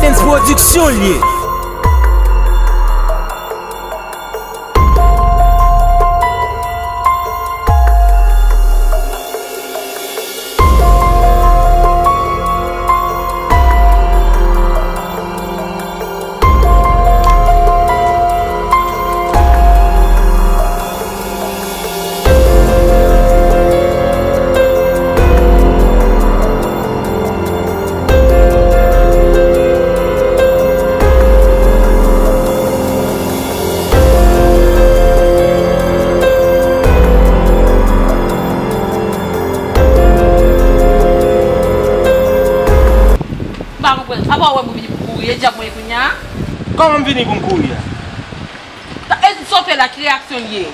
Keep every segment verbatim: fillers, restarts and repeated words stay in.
Dance Production l ye. M pa konprann. Apa w wè m vini pou kouri, e djab mwen ye kounye a? Kòman m vini pou m kouri a? Ta- E sa w fè la, ki reyaksyon l ye?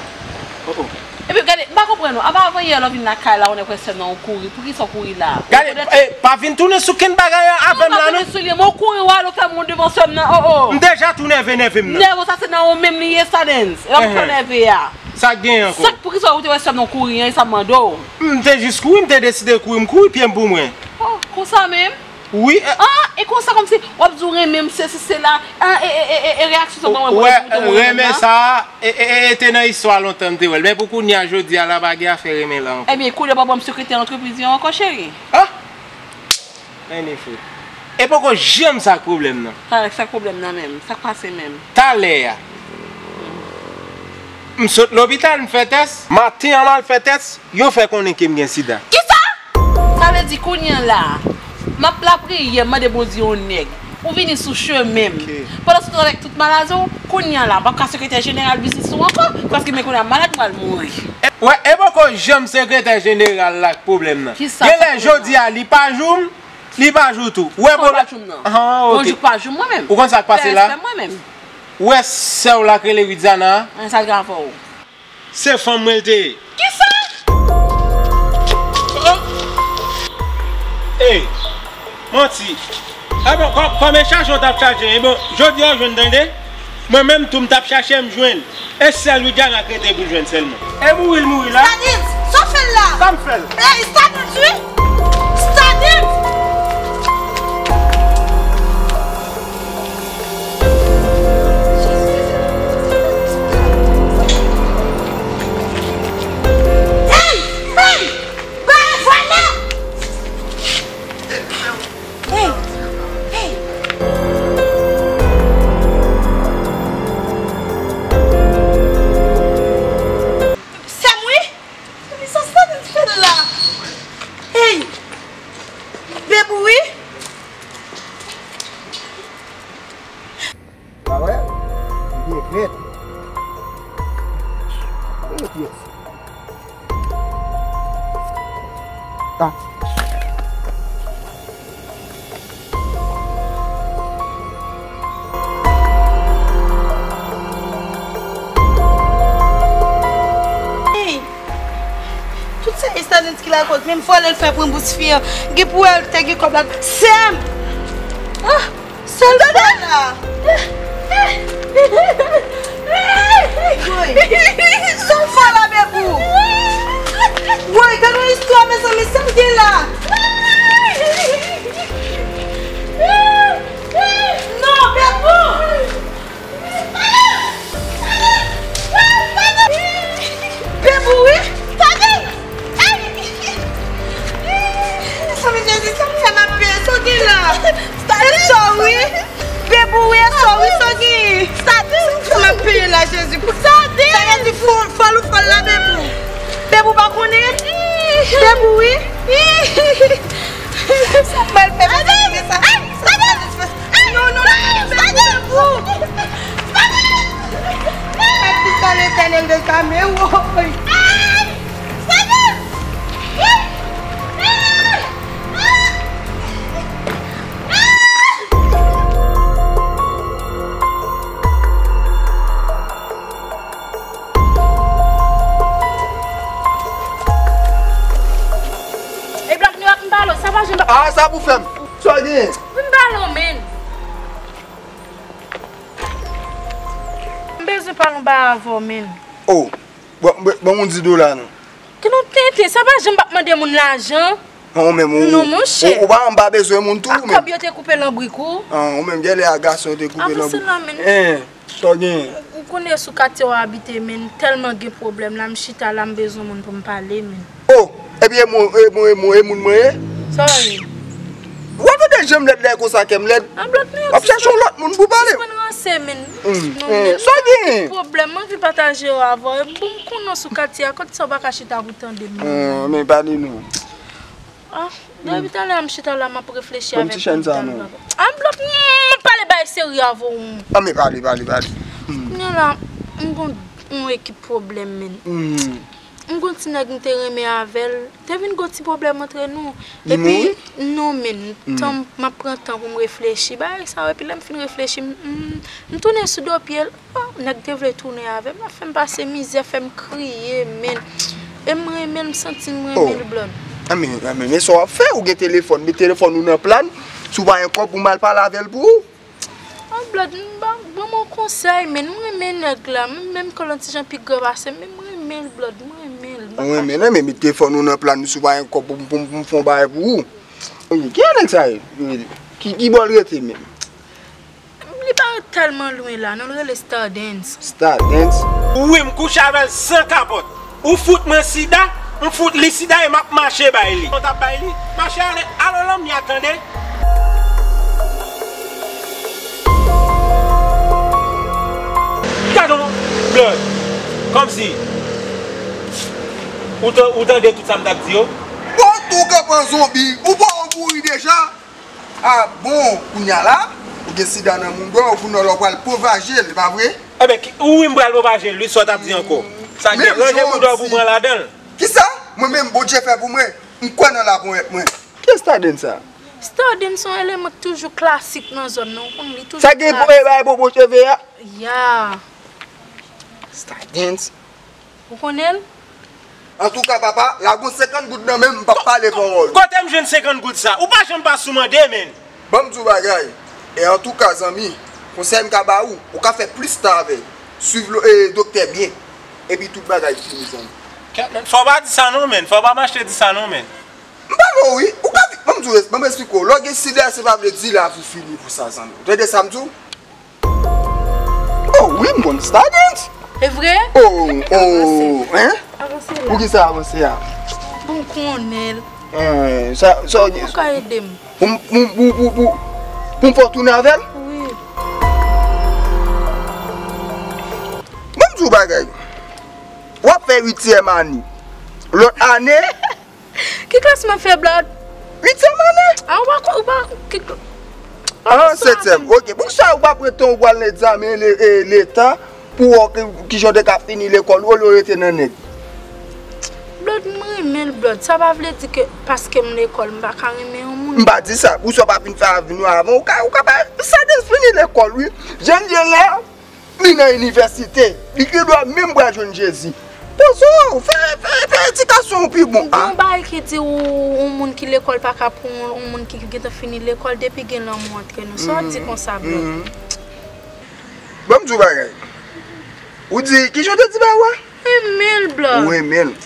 Oh, oh. Epi gade, m pa konprann ou. Apa avan yè lè w vin lakay la, ou nèk wè sè m nan ou kouri. Poukisa w kouri la? Gade, e, pa vin tounen sou kenn bagay avè m la, non. Non, m pa tounen sou li, men w kouri, w ale, w fè moun devan sè m nan, oh, oh. M deja tou nève, nève m nan. Nève w sa, se nan ou menm li ye, Stardens. E pa mwen fè w nève a. Sa k genyen ankò? Sa k, poukisa ou te wè sè m nan w kouri an, e sa m mande w? M te jis kouri, m te deside kouri, m kouri pye m pou mwen. Oh, konsa menm? Wi, e- Ah, e konsa kòmsi w ap di w renmen m, sesi, sela. Ah, e, e, e, e, e reyaksyon sa ban mwen, bon, wè, pou te renmen sa, e, e, e, e te nan istwa lontan m te wè l. Men pou kounye a, jodi a la, pa gen afè renmen la ankò. Ebyen, kounye a w pa ban m sekretè antrepriz yo ankò, cheri? Ah! Anyen fou. E poko janm sa k pwoblèm nan. Talè, sa k pwoblèm nan menm? Sa k pase menm? Talè a, m sot lopital, m fè tès. Maten an, m al fè tès. Yo fè konnen ke m gen sida. Kisa? Sa vle di kounye a la, m ap lapriyè, m mande Bondye yon nèg. Ou vini sou chemen m. Ok. Pandan se tan avèk tout maladi w, kounye a la, m p ap ka sekretè jeneral biznis ou ankò, paske men kounye a malad, m pral mouri. E, wè, e poko janm sekretè jeneral la k pwoblèm nan. Kisa? Genlè jodi a, li pa jou m, li pa jou tou. Wè, pwoblèm pa jou m nan. Ah, ok. Yon jou pa jou m mwen menm. Ou konn sa k pase la? Fè respè mwen menm. Wè sè w la k rele Widiana a? An, sa l gen avè w? Se fanm mwen l te ye. Kisa? Oh! Ey, manti. Ebon, kò-, kòm e chache w t ap chache, ebon, jodi a w jwenn, tande? Mwen menm tou m t ap chache, m jwenn. E sèl Widiana k rete pou l jwenn sèlman. E mouri l mouri la. Stardens, sa w fè l la? Sa m fè l? Ey, Stardens, wi! Stardens! Hey! Hey! Bay vòlè! Hey! Hey! Sè m wi! Epi sa Stardens fè la? Hey! Bebou wi! Sa wè? Li byen klè. Bèl pyès. Ah. Hey! Tout sa e Stardens ki lakòz, menm vòlè l fè pran bous fi an. Gen pou wè l te gen kòb la. Sè m! Ah! Sa l fè la? Woy! Sa w fè la, Bebou? Woy, gade yon istwa, mezanmi, sa l gen la? Non, Bebou! Bebou wi! Tande! Mezanmi, Jezi, sa m fè m ap peye? Sa w gen la? Tande sa wi! Bebou wi, e sa wi, sa w gen? Sa m fè m ap peye la, Jezi? Pou sa, sa vle di fò, fò l ou fò l la, Bebou? Bebou pa konnen? Bebou wi! Sa m pral fè, mezanmi, sa, sa m pral fè. Non, non, non, non, non, non. Mèt Pisan Letènèl dèzame, woy. E Black New York, m pale w, sa pa janm. Ah, sa pou fè m. Sa w genyen? Vin pale w, men. M bezwen pale yon bagay avè w, men. Oh, bon, bon, bon, yon di dola non. Ke nou tenten, sa pa janm p ap mande moun lajan. Ou menm, ou, non, monchè, ou, ou pa, m pa bezwen moun tou, ou menm. Ak kòb yo te koupe lanbrik ou? Ah, ou menm, genlè a gason yo te koupe lanbrik. Avanse la, men. Hein, sa w genyen? Ou konnen sou katye w abite, men tèlman gen pwoblèm la, m chita la, m bezwen moun pou m pale, men. Oh, epi e moun, e moun, e moun, e moun mwen ye? Sa w ye? Ou pa tande jan m lèd la konsa, kè m lèd? An blòd, men. W ap chèche yon lòt moun pou pale. Sispann ranse, men. Hmm, non, eh, men sa w genyen? Pwoblèm, m anvi pataje yo avè w. Bon, m konnen w sou katye a, kote sa w pa ka chita pou tande m. Hmm, men pale non. Ah, depi talè a m chita la, m ap reflechi avèk ou. Ban m ti chèn sa non. Ah, m blòk, m ap pale bay serye avè w. Ah, men pale, pale, pale. Hmm. Kounye a la, m gon yon ekip pwoblèm, men. Hmm. M gon ti nèg m te renmen avè l. Te vin gon ti pwoblèm antre nou. Li mouri? Epi, non, men, hmm, tan m ap pran tan pou m reflechi. Bagay sa yo, epi lè m fin reflechi, m, m, m tounen sou do pye l. Oh, nèg te vle tounen avè m, la fè m pase mizè, fè m kriye, men. E m renmen l, m santi m renmen l, blòd. Anmè, anmè, men sa w ap fè, ou gen telefòn, met telefòn ou nan plan, si w pa gen kòb, ou mal pale avè l pou ou. Oh, blòd, m ba, ban m yon konsèy, men, m renmen nèg la, m menm kòl yon ti jan pi gran pase m, men m renmen l, blòd, m renmen l, m pa kache. Ou renmen l, men met telefòn ou nan plan, si w pa gen kòb pou, pou, pou m fè yon bagay pou ou. Ki nèg sa ye? Ki, ki bò l rete menm? Li pa ret tèlman lwen la, non, l rele Stardens. Stardens? Wi, m kouche avè l san kapòt. Ou fout mwen sida, m fout li sida e m ap mache bay li. Ou t ap bay li? Mache ale, ale lanmyè, tande. Gade yon blòd. Kòmsi ou tan-, ou tande tout sa m t ap di yo? Bon, tou kanpe an zonbi, ou pa ou mouri deja? Ah bon, kounye a la, ou gen sida nan moudon, ou konnen w pral pwopaje l, pa vre? Enben, ki, ou wi m pral pwopaje l, wi, sa w t ap di ankò? Sa gen ranje moudon pou pran ladan l. Kisa? Mwen menm, Bondye fè pou mwen, m kwè nan laponyèt mwen. Ki Stardens sa? Stardens se yon eleman k toujou klasik nan zòn nan, ou konn li toujou klasik. Sa gen pou e bay bobo cheve a? Ya. Stardens. Ou konnen l? Antouka, papa, lage yon senkant goud nan men m, m p ap pale pawòl. Kote m jwenn senkant goud sa? Ou pa janm pa sou mande, men. Ban m di w bagay. E antouka, zanmi, konsèy m ka ba ou, ou ka fè plis tan avè l. Swiv lo-, e, doktè byen. Epi tout bagay fini, zanmi. Kèt, men, fò w pa di sa non, men. Fò w pa mache di sa non, men. M pa vle w, wi. Ou ka vi-, ban m di w, ban m esplike w. Lè w gen sida, se pa vle di lavi w fini pou sa, zanmi. Ou tande sa m di w? Oh, wi, m konn Stardens. E vre? Oh, oh, hein? Avanse la. Poukisa avanse a? Bon, konnen l. Eh, sa, sa, ou ka ede m. Pou m, pou, pou, pou, pou, pou m fè w tounen avè l? Wi. Ban m di w bagay. W ap fè uityèm ane. Lòt ane, Ki klas m ap fè, blòd? Uityèm ane. A, ou pa ko-, ou pa, ki, ah, setyèm. Ok. Poukisa ou pa pran tan ou pral nan egzamen le-, e, leta pou w wè ki, kijan w te ka fini lekòl ou olye w rete nan nèg? Blòd, m renmen l, blòd. Sa pa vle di ke paske m lekòl, m pa ka renmen yon moun. M pa di sa. Poukisa w pa fin fè avi nou avan? Ou ka, ou ka pa, sa de fini lekòl, wi. Jèn, jèn la, Li nan inivèsite. Li gen dwa menm pral jwenn Jezi. Poze w, fè, fè, fè edikasyon w pi bon. Gen yon bagay ki di ou, yon moun ki lekòl pa ka pran yon, yon moun ki gentan fini lekòl depi gen lanmou antre nou. Sa w di konsa, blòd? Ban m di w bagay. Ou di, kijan w te di bagay la? Renmen l, blòd. Ou renmen l.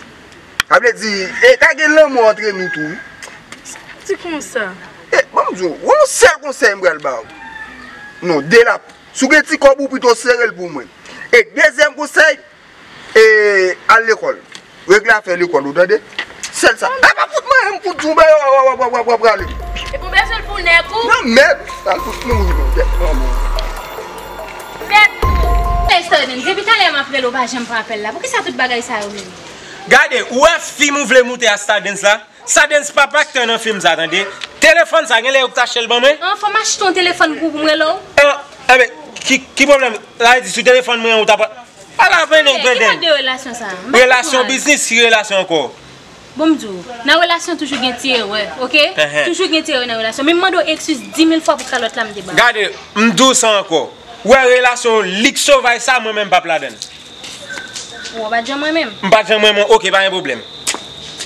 Sa vle di, e ka gen lanmou antre nou tou, wi. Sa w di konsa? E, ban m di w, yon sèl konsèy m pral ba w. Non, de la Si w gen ti kòb ou pito sere l pou mwen. E dezyèm konsèy, e, al lekòl. Regle afè lekòl ou, tande? Sèl sa. E pa fout mwen, m fout di w, w ap prale. Epi w bezwen l pou nèg ou? Non, mèd, al fout mouri, non, tèt mwen. Tèt ou. Ey, Stardens, depi talè m ap rele w pa janm pran apèl la. Poukisa tout bagay sa yo menm? Gade, ou wè fim ou vle moute a Stardens la? Stardens pa pa aktè nan fim sa, tande. Telefòn sa, genlè ou k t achte l ban mwen? An, fò m achte yon telefòn pou, pou m rele w? An, enben, ki, ki pwoblèm? Sa vle di, sou telefòn mwen, ou ta pral. Ala, pendenk, pendenk. Ki kalite relasyon sa? Relasyon biznis, ki relasyon ankò? Bon, m di w, nan relasyon toujou gen ti erè, oke? Toujou gen ti erè nan relasyon. Men m mande w ekskiz di mil fwa pou kalòt la m te ba w. Gade, m di w sa ankò. Ou wè relasyon lik sovaj sa, mwen menm m p ap ladan l. Ou pa t janm renmen m? M pa t janm renmen w, oke, pa gen pwoblèm.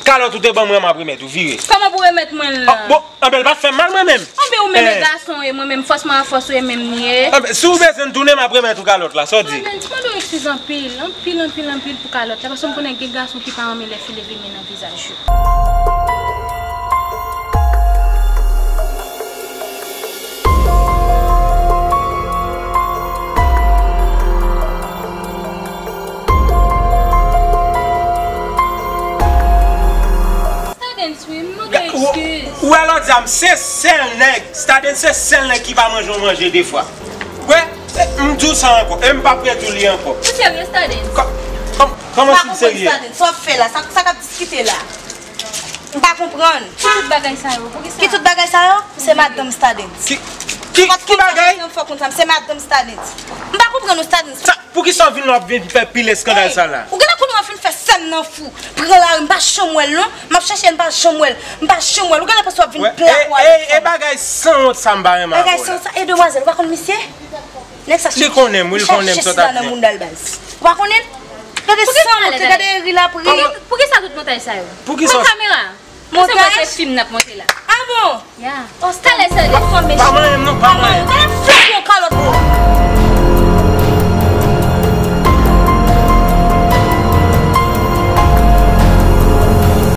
Kalòt ou te ban mwen an, m ap remèt ou, vire. Kòman pou remèt mwen l lan? Bon, anben, l pa t fè m mal mwen menm. Anben, ou menm e gason, e mwen menm, fòs mwen an fòs ou, e menm li ye. Anben, si w bezwen m tounen, m ap remèt ou kalòt la, sa w di? Anben, m mande w ekskiz anpil, anpil, anpil, anpil pou kalòt la, paske m konnen gen gason ki pa renmen lè fi leve men nan vizaj yo. M se sèl nèg, Stardens se sèl nèg ki pa manje yon manje de fwa. Wè, e, m di w sa ankò, e m p ap redi w li ankò. Ou serye, Stardens? Kò-, kòm-, kòman si m serye? Stardens, sa w ap fè la? Sa, sa k ap diskite la? M pa konprann. Ki tout bagay sa yo? Poukisa? Ki tout bagay sa yo? Se madanm Stardens. Ki, ki, ki bagay? Fò konn sa, m se madanm Stardens. M pa konprann ou, Stardens. Sa, poukisa w vin la, w ap vin fè pil eskandal sa la? Ou genlè konnen w ap vin fè sèn nan fou. Pran lari, m pa janm wè l non. M ap chèche l, m pa janm wè l. M pa janm wè l. Ou genlè panse w ap vin plat pou al. E, e, e bagay sanwont sa m pa renmen avè w la. Bagay sanwont sa, e demwazèl, ou pa konn misye? Nèg sa li konnen m, wi, li konnen m sot ap fè. Ou pa konnen l? Gade sanwont, gade ri l ap ri. Poukisa tout montaj sa yo? Poukisa? Pran kamera. Montaj? Se fim n ap monte la. Ah bon? Ya. Talè se de.